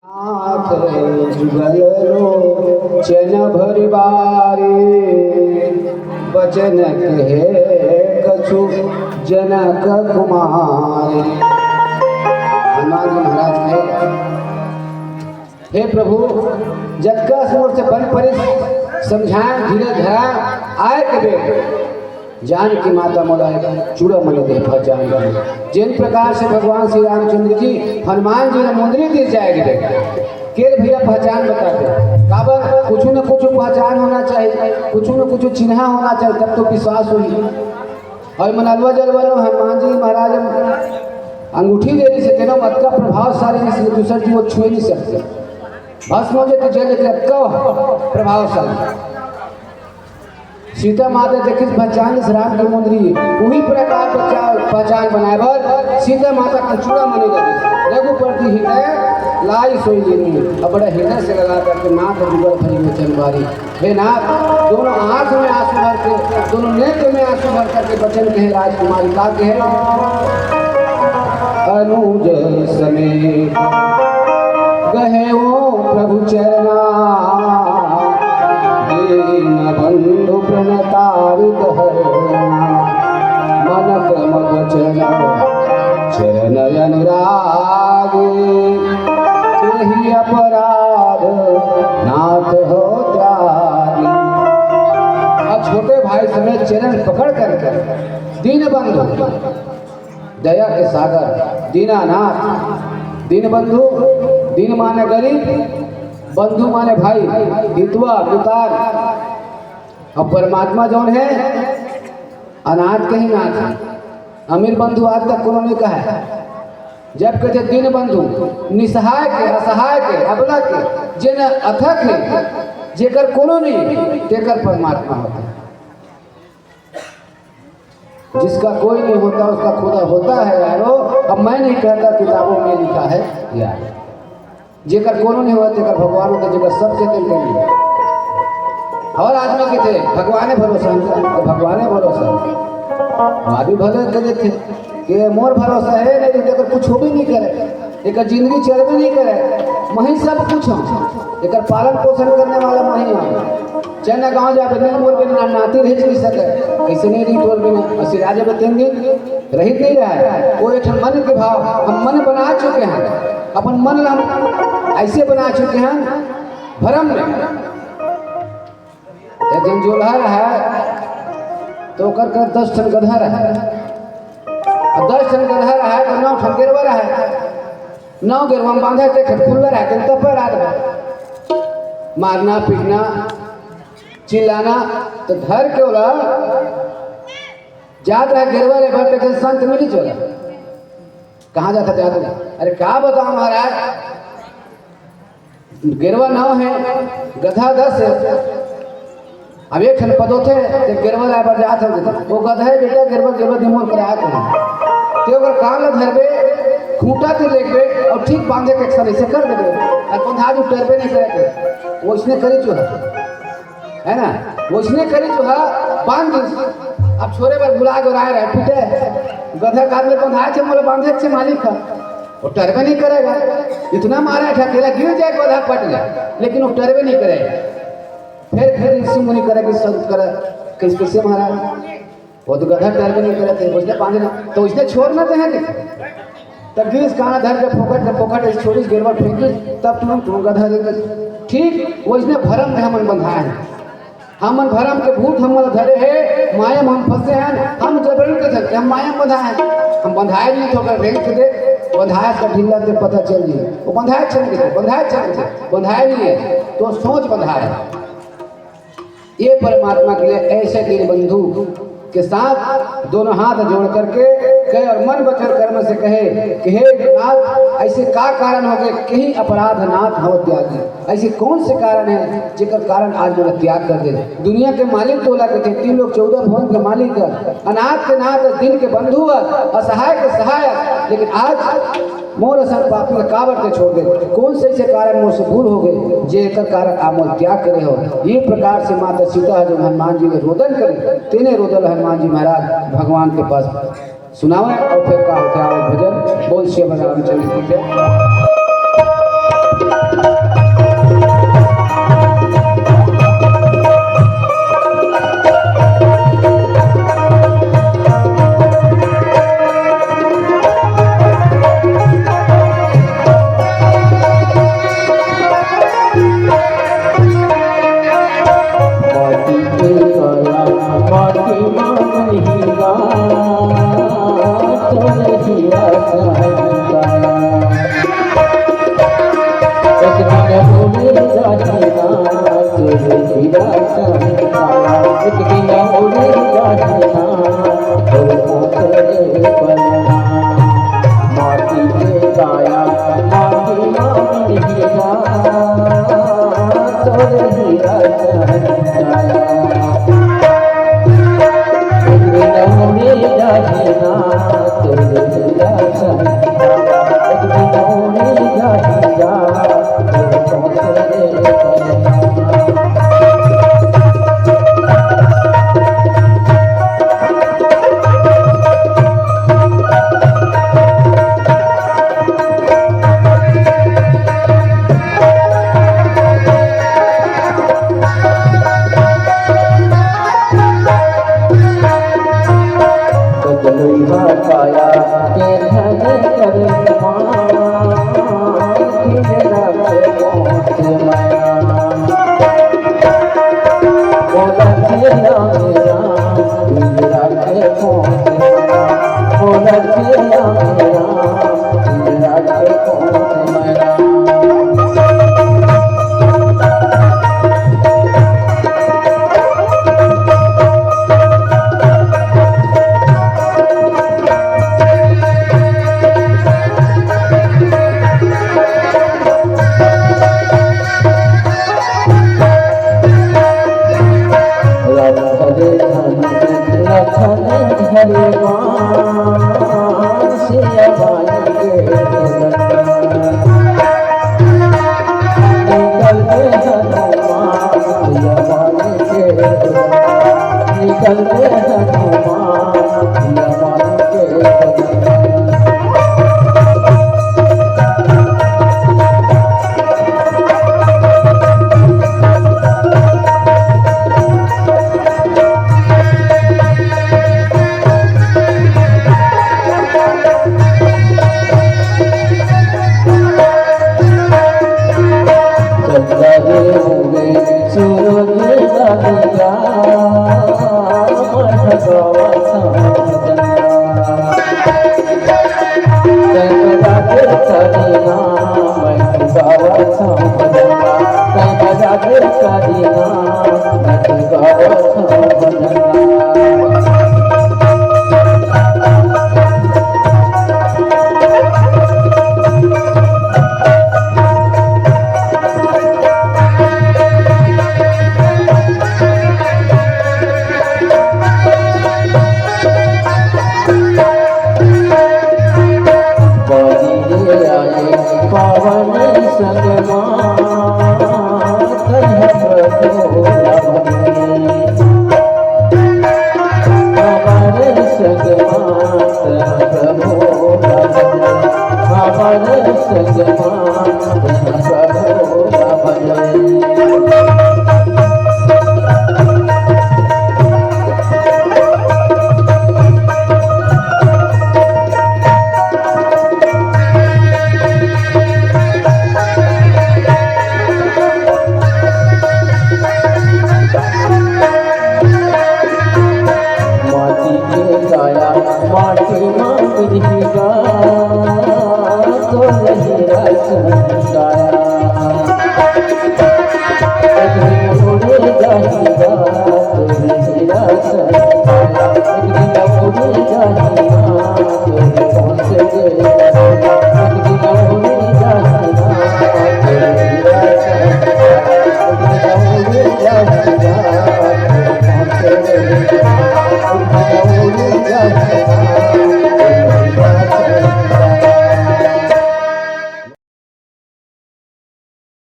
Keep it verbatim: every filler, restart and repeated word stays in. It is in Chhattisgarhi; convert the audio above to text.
नाथ जुगल लोचन भरि बारी, बचन कहे कछु जनक कुमारी। हनुमान जी महाराज कहे, हे प्रभु, जतका मोर से बन परिस समझाए, धीरज धरा, आए के बेर जानकी माता मोला चूड़ामणि दे पहचान गए। जिन प्रकार से भगवान श्री रामचंद्र जी हनुमान जी ने मुंदरी दे जाए के बेर, के भैया पहचान बता दे। काबर कुछ न कुछ पहचान होना चाहिए, कुछ न कुछ चिन्हा होना चाहिए, तब तो विश्वास होई। और मन अलवा जलवा लो, हनुमान जी महाराज अंगूठी दे रही से, तेनो अतका प्रभावशाली, इसलिए दूसर जी वो छुए नहीं सकते। भस्म हो जाते, जल जाते, अतका प्रभावशाली। सीता माता देखिस पहचान राम के मुंदरी, उही प्रकार पहचान, पहचान बनाए बर सीता माता के चूड़ामणि लगे। रघुपति हृदय लाई सोई लेनी, अब बड़ा हृदय से लगा करके नाथ जुगल भरी में चंदवारी। हे नाथ, दोनों आंख में आंसू भर के, दोनों नेत्र में आंसू भर करके बचन कहे राजकुमारी का कहे, अनुज समेत गहे ओ प्रभु चरना, दीन बंधु प्रणतारित हरना, मन क्रम वचन चरण अनुराग, यही अपराध नाथ हो त्यागी। और छोटे भाई समेत चरण पकड़ कर कर दीन बंधु, दया के सागर दीनानाथ, दीन बंधु, दीन माने गरीब, बंधु माने भाई, हितवा, मितान। अब परमात्मा जौन है, अनाथ के ही नाथ है। अमीर बंधु आज तक कोनो नहीं कहा है। जब कहे दीन बंधु, निसहाय के, असहाय के, अबला के, जेन अथक है, जेकर कोनो नहीं, तेकर परमात्मा होता है। जिसका कोई नहीं होता, उसका खुदा होता है यारो। अब मैं नहीं कहता, किताबों में लिखा है यार। जेकर कोनो नहीं होता, तेकर भगवान होता, जेकर सबसे तेल कमी। और आदमी के थे भगवाने भरोसा, तो भगवाने भरोसा। आदमी भले के देखे कि मोर भरोसा है, नहीं तो कुछ भी नहीं करे। एकर जिंदगी चलबे नहीं करे, मही सब कुछ हम। एकर पालन पोषण करने वाला मही हम। चाहे ना गाँव जाबे, नहीं मोर बिना नाती रह नहीं सके, कैसे नहीं रही तोर बिना? और सिरा जाबे तीन दिन रहित नहीं रहा है। वो एक ठन मन के भाव, हम मन बना चुके हैं, अपन मन ला हम ऐसे बना चुके हैं भरम में। एक झन जोलहा रहा, तो ओकर कर दस ठन गधा रहा, और दस ठन गधा रहा, तो नौ ठन गेरवा रहा। नौ गेरवा में बांधे, ते ठन खुल्ला रहा, ते तब रात भर मारना, पीटना, चिल्लाना, तो धर के ओला जात रहा गेरवा ले भर, ते संत मिली चला। कहाँ जाता जाता? अरे, का बताओ महाराज, गेरवा नौ है, गधा दस है। अब एक ठन पदोथे, ते गेरवा लाए बर जात है, वो गधा है बेटा, गेरवा, गेरवा दिमोर कराया तुम। ते ओकर कान ल धरबे, खूंटा ते लेबे और ठीक बांधे के एकसन ऐसे कर देबे। और बंधा जो टरबे नहीं करे, वो इसने करी जो है। है ना, वइसने करी जो हा बांध दिस। अब छोरे बर बुला के राय रहे, पीटे, गधा काट ले बंधाए छे, मोला बांधे छे मालिक हा। वो टरबे नहीं करेगा, इतना मारा है, अकेला गिर जाए, गधा पट जाए, लेकिन वो टरबे नहीं करेगा। फिर, फिर ऋषि मुनि करे कि सब करे, किस, किससे महाराज? वो तो गधा टरबे नहीं करे थे, उसने बांधे ना, तो उसने छोड़ना तो है नहीं। तब गिरिस काना धर के फोकट के फोकट इस छोड़ी गेरवा फेंकी, तब तुम, तुम गधा दे दे। ठीक वइसने भरम में हमन बंधाए हैं। हमन भरम के भूत हमन धरे है, माया में हम फंसे हैं, हम जबरन के धरते, हम माया में बंधाए हैं। हम बंधाए नहीं तो अगर रेंग के दे, बंधाए का ढीला दे पता चल जाए। वो बंधाए छन के, बंधाए छन के, बंधाए नहीं है, तो सोच बंधाए है। ये परमात्मा के लिए ऐसे दीन बंधु के साथ दोनों हाथ जोड़ करके कहे और मन वचन कर्म से कहे कि हे नाथ, ऐसे का कारण हो गए, कहीं अपराध नाथ हो त्यागी, ऐसे कौन से कारण है जेकर कारण आज मोला त्याग कर दे? दुनिया के मालिक तोला के थे, तीन लोग चौदह भुवन के मालिक है, अनाथ के नाथ, दीन के बंधु है, असहाय के सहायक, लेकिन आज मोर असन पापी ला काबर ते छोड़ दे? कौन से ऐसे कारण मोर से भूल हो गए, जे एकर कारण आप मोर त्याग करे हो? ये प्रकार से माता सीता जो हनुमान जी ने रोदन करे, तेने रोदन हनुमान जी महाराज भगवान के पास सुनावे और फिर का होता है भजन। बोल श्री रामचंद्र की जय। लखन धरे हनुमान सिया बाई के दुल्हन। निकल गे हनुमान सिया बाई के दुल्हन। निकल गे हनुमान सिया बाई के दुल्हन। पावन संगमा कह प्रभु लभनी। हमारे संगमा कह प्रभु लभनी। हमारे संगमा कह प्रभु लभनी। माटी के काया, माटी मा